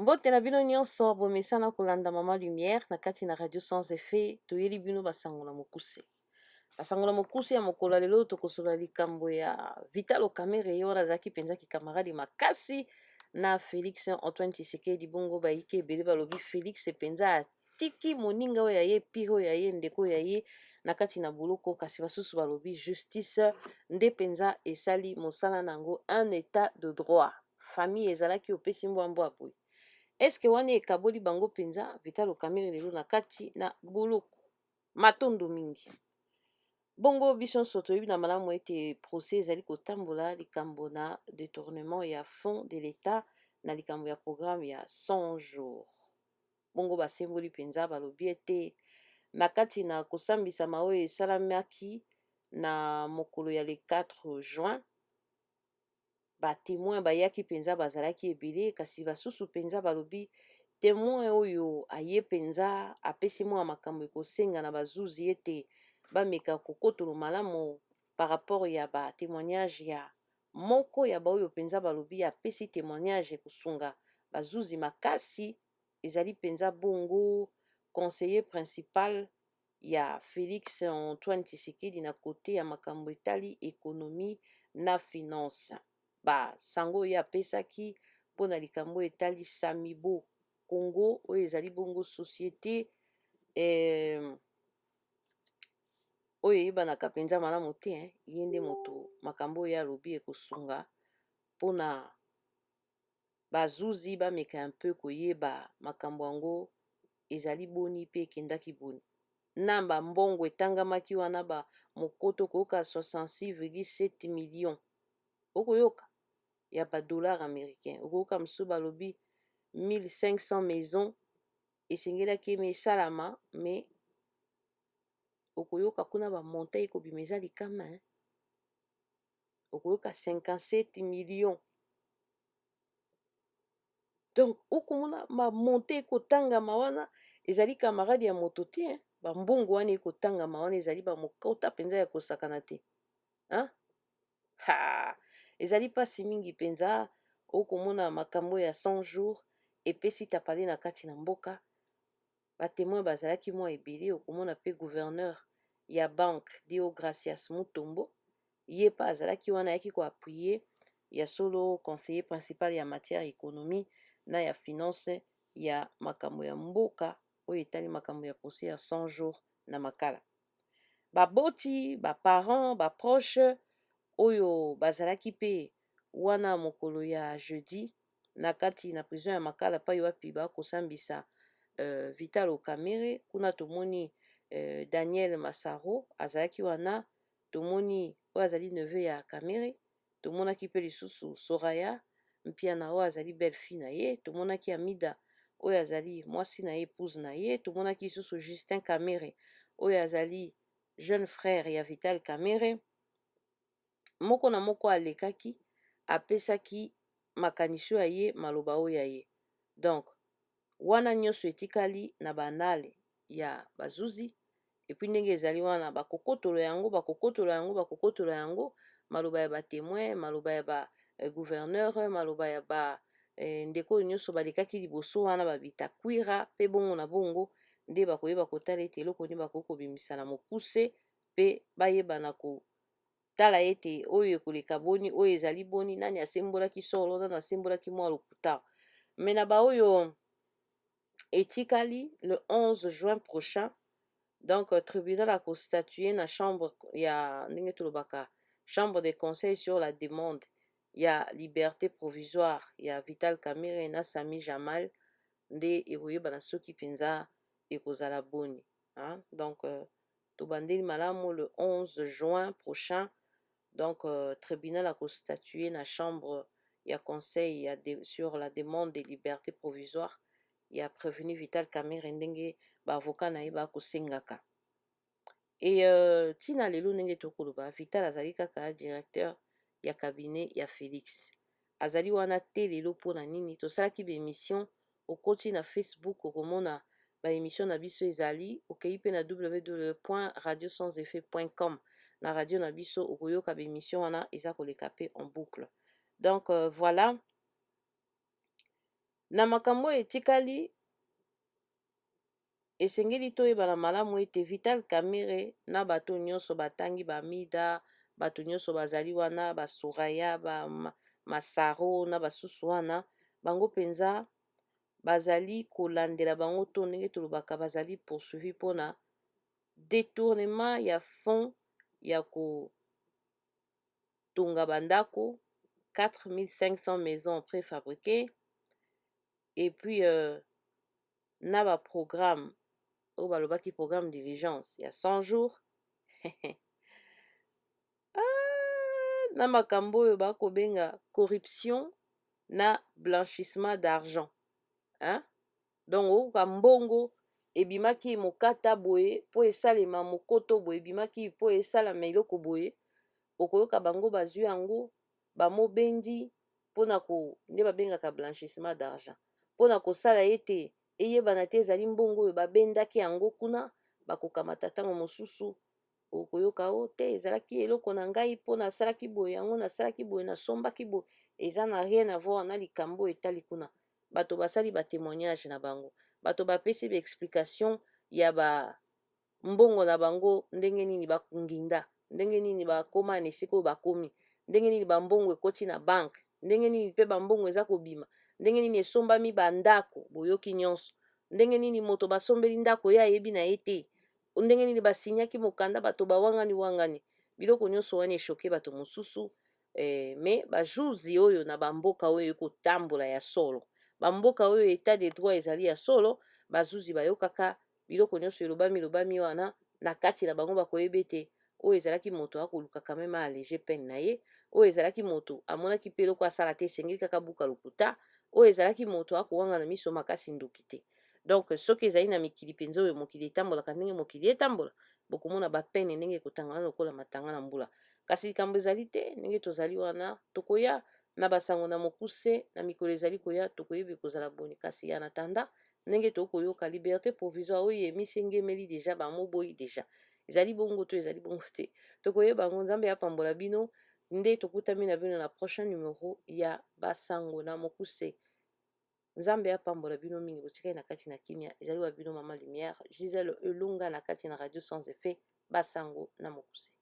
Mbote na bino nyonso, bomesana kolanda Mama Lumière na kati na Radio Sans Effet. Toyeli bino basango na mokuse. Basango na mokuse ya mokolo ya lelo, tokosolola likambo ya Vital Kamerhe. Ye wana azalaki mpenza kikamaradi makasi na Félix Antoine Tshisekedi. Bongo bayike ebele balobi Félix mpenza atiki moninga oyo ya ye, pire oyo ya ye, ndeko ya ye na kati na boloko. Kasi basusu balobi justice nde mpenza esali mosala na yango, un état de droit. Famille ezalaki opesi mbwa boye, eske wana ekaboli bango mpenza? Vital Kamerhe lelo na kati na boloko, matondo mingi. Bongo biso nyonso toyebi na malamu ete procès ezali kotambola likambo na détournement ya fonds de l'État na likambo ya programme ya 100 jours. Bongo basemboli mpenza, balobi ete na kati na kosambisama oyo esalamaki na mokolo ya le 4 juin, batémoin bayaki mpenza, bazalaki ebele. Kasi basusu mpenza balobi témoin oyo aye mpenza apesi mwa makambo ekosenga na bazuzi ete bameka kokotolo malamu par rapport ya batémoignage ya moko ya baoyo mpenza balobi apesi témoignage ekosunga bazuzi makasi. Ezali mpenza bongo conseiller principal ya Félix Antoine Tshisekedi na kote ya makambo etali économie na finance. Basango oyo apesaki mpona likambo etali Samibo Congo, oyo ezali bongo société oyo eyebanaka mpenza malamu te, hein? Ye nde moto makambo oyo alobi ekosunga mpona bazuzi bameka mpe koyeba makambo yango ezali boni mpe ekendaki boni na bambongo etangamaki wana. Bamokoto koyoka 66,7 million, okoyoka ya badollar américain, okoyoka mosusu balobi 1500 maison esengelaki eme esalama. Me okoyoka kuna bamontant ekobima eza likama, hein? Okoyoka 57 millions. Donc okomona bamontant ekotangama wana ezali camarade ya moto te, hein? Bambongo wana ekotangama wana ezali bamokota mpenza ya kosakana te, hein? Ha, ezali mpasi mingi mpenza. Okomona makambo ya 100 jours epesi tapale na kati na mboka. Batémoin bazalaki mwa ebele. Okomona mpe gouverneur ya banque Deogracias Mutombo, ye mpe azalaki wana, ayaki koappuyer ya solo conseiller principal ya matière économie na ya finance ya makambo ya mboka oyo etali makambo ya procès ya 100 jours na Makala. Baboti, baparent, baproche oyo bazalaki mpe wana mokolo ya jeudi na kati na prison ya Makala, pai wapi bakosambisa Vital Kamerhe. Kuna tomoni Daniel Masaro azalaki wana, tomoni oyo azali neveu ya Kamerhe, tomonaki mpe lisusu Soraya Mpiana oyo azali belle fille na ye, tomonaki Amida oyo azali mwasi na ye, épouse na ye, tomonaki lisusu Justin Kamerhe oyo azali jeune frère ya Vital Kamerhe. Moko na moko alekaki, apesaki makanisi oyo ya ye, maloba oyo ya ye. Donc wana nyonso etikali na banale ya bazuzi. Et puis ndenge ezali wana, bakokotolo yango, bakokotolo yango, bakokotolo yango, maloba ya batémoin, maloba ya bagouverneur, maloba ya ba ndeko oyo nyonso balekaki liboso wana, babitakwira mpe bongo na bongo, nde bakoyeba kotala ete eloko nini bakoki kobimisa na mokuse mpe bayeba na kotala ete oyo ekoleka boni, oyo ezali boni, nani asembolaki solo, nani asembolaki mwa lokuta. Me na baoyo etikali, le 11 juin prochain, donc tribunal akostatuer na chambre ya ndenge tolobaka chambre de conseil sur la demande ya liberté provisoire ya Vital Kamerhe na Sami Jamal, nde ekoyebana soki mpenza ekozala boni, hein? Donc tobandeli malamu le 11 juin prochain. Donc tribunal akostatuer na chambre ya conseil sur la demande de liberté provisoire ya prévenu Vital Kamerhe, ndenge baavocat na ye bakosengaka. E ntina lelo, ndenge tokoloba, Vital azali kaka directeur ya cabinet ya Félix, azali wana te lelo. Mpona nini tosalaki baémission? Okoti na Facebook, okomona baémission na biso ezali. Okei mpe na www.radiosanseffet.com, na radio na biso, okoyoka baémission wana eza koleka mpe en boucle. Donc voilà. Na makambo oyo etikali, esengeli toyebana malamu ete Vital Kamerhe na bato nyonso batangi ba Mida, bato nyonso bazali wana ba Soraya, ba Masaro na basusu wana, bango mpenza bazali kolandela bango to ndenge tolobaka bazali poursuivi mpona detournement ya fonds ya kotonga bandako 4500 maisons préfabriquées et puis na ba programme oyo balobaki programme d'urgence ya 100 jours ah, na makambo oyo bakobenga corruption na blanchissement d'argent, hein? Donc okoka mbongo ebimaki mokata boye mpo esalema mokoto boye, ebimaki mpo esalama eloko boye, okoyoka bango bazwi yango bamobendi mpona ko nde babengaka blanchissement d'argent, mpona kosala ete eyebana te ezali mbongo oyo babendaki yango kuna. Bakokamata ntango mosusu okoyoka o te ezalaki eloko na ngai mpo nasalaki boye, yango nasalaki boye, nasombaki boye, eza na rien à voir na likambo oyo etali kuna. Bato basali ba témoignage na bango, bato bapesi ba explication ya ba mbongo na bango, ndenge nini bakunginda, ndenge nini bakóma na esika oyo bakomi, ndenge nini bambongo ekoti na banque, ndenge nini mpe bambongo eza kobima, ndenge nini esombami bandako, boyoki nyonso, ndenge nini moto basombeli ndako ye ayebi na ye te, ndenge nini basinyaki mokanda, bato bawangani wangani, biloko nyonso wana eshoke bato mosusu. Mais bajuzi oyo na bamboka oyo ekotambola ya solo, bamboka oyo état de droit ezali ya solo, bazuzi bayokaka biloko nyonso elobami lobami wana na kati na bango, bakoyeba ete oyo ezalaki moto akoluka quand même alléger peine na ye, oyo ezalaki moto amonaki mpe eloko asala te, esengeli kaka buka lokuta, oyo ezalaki moto akowanga na miso makasi ndoki te. Donc soki ezali na mikili mpenza oyo mokili etambolaka ndenge mokili etambola, bokomona ba peine ndenge ekotangana lokola matanga na mbula. Kasi likambo ezali te ndenge tozali wana, tokoya na basango na mokuse na mikolo ezali koya, tokoyebi kozala boni. Kasi ya na tanda ndenge tokoyoka liberté provisoire oyo emisengemeli déjà, bamoboyi déjà, ezali bongo to ezali bongo te, tokoyeba yango. Nzambe apambola bino nde tokutami na bino na prochain numero ya basango na mokuse. Nzambe apambola bino mingi, botikali na kati na kimia. Ezali wa bino Mama Lumière Gisèle Elonga na kati na Radio Sans Effet, basango na mokuse.